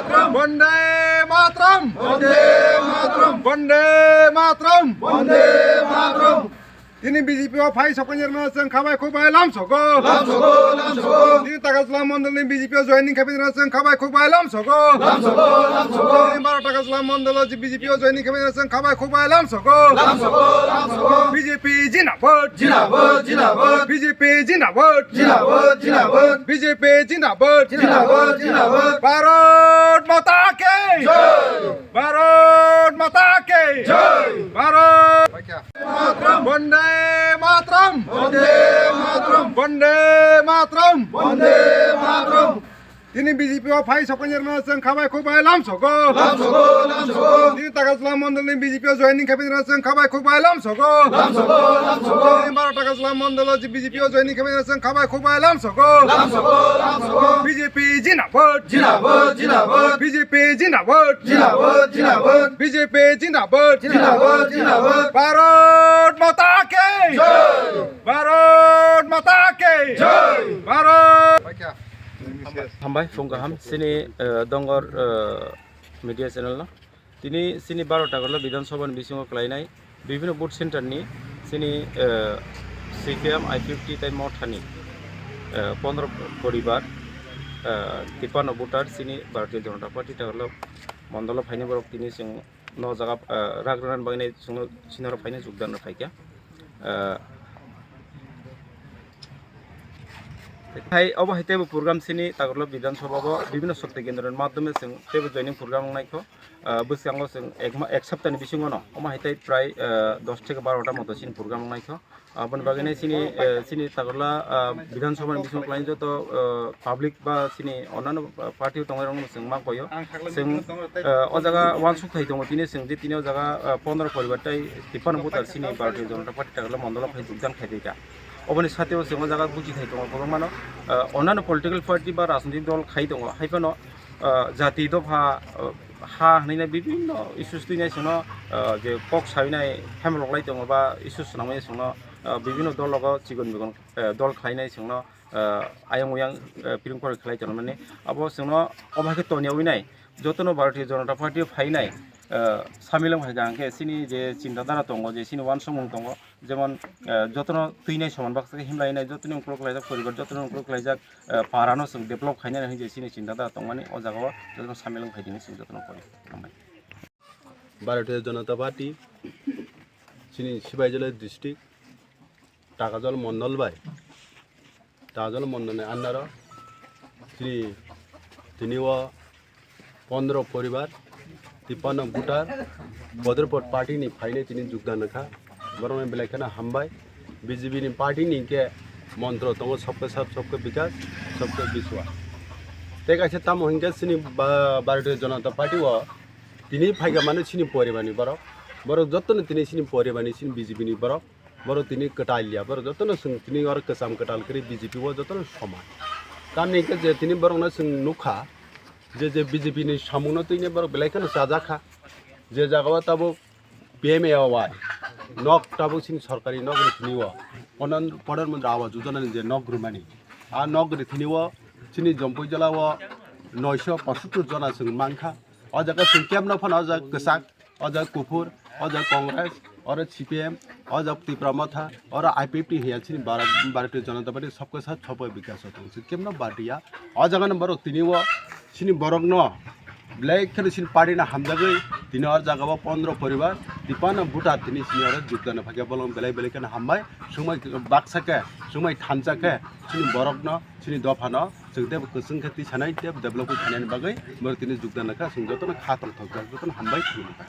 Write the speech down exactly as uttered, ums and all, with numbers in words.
Bande Mataram! Bande Mataram! Bande Mataram! Bande Mataram! Tini B J P o phai sokoni rwna chwng khabai khukbai lam sogo. Lam sogo, lam sogo. Tini Takarjala mondol ni B J P o joining khabai rwna chwng khabai khukbai lam sogo. Lam sogo, lam sogo. Tini Baro Takarjala mondol o B J P o joining khabai rwna chwng khabai khukbai lam sogo. Lam sogo, lam sogo. B J P jindabad. Jindabad, jindabad. B J P jindabad. Jindabad, jindabad. B J P jindabad. Jindabad, jindabad. Bharat Mata ki! Jai! Bharat Mata ki! Jai! Bharat Mataram! Bande Mataram! Bande Mataram! Bande Mataram! Bande Mataram! Tini B J P o phai sokoni rwna chwng khabai khukbai lam sogo. Lam sogo, lam sogo. Tini Takarjala mondol ni B J P o joining khabai rwna chwng khabai khukbai lam sogo. Lam sogo, lam sogo. Tini Baro Takarjala mondol o B J P o joining khabai rwna chwng khabai khukbai lam sogo. Lam sogo, lam sogo. B J P jindabad. Jindabad, jindabad. B J P jindabad. Jindabad, jindabad. B J P jindabad. Jindabad, jindabad. Bharat Mata ki! Jai! Bharat Mata ki! Jai! Bharat Hambai, phung kaham, sini, eh, Dongor, eh, media channel no. Tini sini Baro Takarjala Bidhan Sabha ni bisingo klainai bibhinno booth center ni sini, eh, C P M, I P F T tei Motha ni, eh, pondro poribar, eh, tipanno voter sini Bharatiya Janata Party Takarjala mondolo phainai borok tini chwng no jaga, eh, rak rwna bagwi nai chwngno sinaro phainai jogdan rw phaikha. Eh, hai obo hai teibo program sini Takarjala Bidhan Sabha o bibhinno shakti kendro ni madhyome chwng teibo joining program wng naikho. Ah, bwskango chwng ek ma-, ek saptani bisingo no omo hai tei prai, ah, dos theke baro ta moto chini program wng naikho. Aboni bagwi nai chini, eh, chini Takarjala, ah, Bidhan Sabha ni bisingo kwlai joto, eh, public ba chini onano, ah, party o tongnai rokno chwng ma koyo. Chwng, eh, o jaga uansuk thai tongo tini chwng je tini o jaga, ah, pondro poribar tei tipanno voter chini Bharatiya Janata Party Takarjala mondolo phai jogdan khai dika. Oboni sateo chwng o jaga buchi thai tongo kwbangmano, ah, onano political party ba rajnitik dol khai tongo. Hai phano, ah, jati dopha, ah, ha hwnwi nai bibhinno issues twi nai chwngno, ah, je kok sawi nai hamrok lai tongo ba issues swnamwi chwngno, ah, bibhinno dol rogo chikon mikon, eh, dol khlai nai chwngno, ah, ayang oyang, eh, piring poroi khlai tongo mani abo chwngno obo hai khe toniyawi nai jotono Bharatiya Janata Party o phai nai, ah, samil wng hai kha hwnkhe chini je chinta dhara tongo je chini uansukmung tongo. Jemon, eh, jotono twi nai soman baksa khe himlai nai, jotoni ungkuluk laijak poribar, jotoni ungkuluk laijak, eh, para no chwng develop khainani hinwi je chini chinta dhara tongmani o jaga o jotono samil wng phai di hinwi chwng jotono koi. Hambai. Bharatiya Janata Party, chini Sipaijala district, Takarjala mondol bai. Takarjala mondol ni under o chini tini o pondro poribar, tipanno voter, Bodropot party ni phainai tini jogdan wngkha. Borokno belai kheno hambai. B J P ni party ni hwnkhe montro tongo, "Sabka saath, sabka vikas, sabka vishwas." Tei kaisa tamo hwnkhe chini ba-, Bharatiya Janata Party o tini phaikha mano chini poribar ni borok. Borok jotono tini chini poribar ni, chini B J P ni borok. Borok tini kwtal ya, borok jotono chwng tini oro kwcham kwtal kwrwi B J P o jotono soman. Tamni hwnkhe je tini borokno chwng nukha je, je B J P ni samungno twi borok belai kheno chajakha. Je jagao tabuk P M A Y nok tabuk chini sorkari nok rwtini o, Pradhan, Pradhan Mantri Awas Yojana ni je nok rwmani, a nok rwtini o chini Jampui jila o noisho pochattor jona chwng mankha. O jaga chwng kebno phano o jaga kwchak, o jaga kuphur, o jaga Congress, oro C P M, o jaga Tipra Motha, oro I P F T hiya chini Bharat-, Bharatiya Janata Party sabka saath sabka vikas o tong. Chwng kebno Bharatiya. O jaga no borok tini o chini borokno belai kheno chini party no hamjagwi tini o jaga o pondro poribar, tipanno voter tini chini oro jogdan phaikha, bolong belai belai kheno hambai. Swngmai baksa khe, swngmai thansa khe chini borokno, chini dophano chwng tei kwchwng khe twi sanai tei develop khe sanai bagwi borok tini jogdan kha, chwng jotono kha tongthok jak, jotono hambai khulumkha.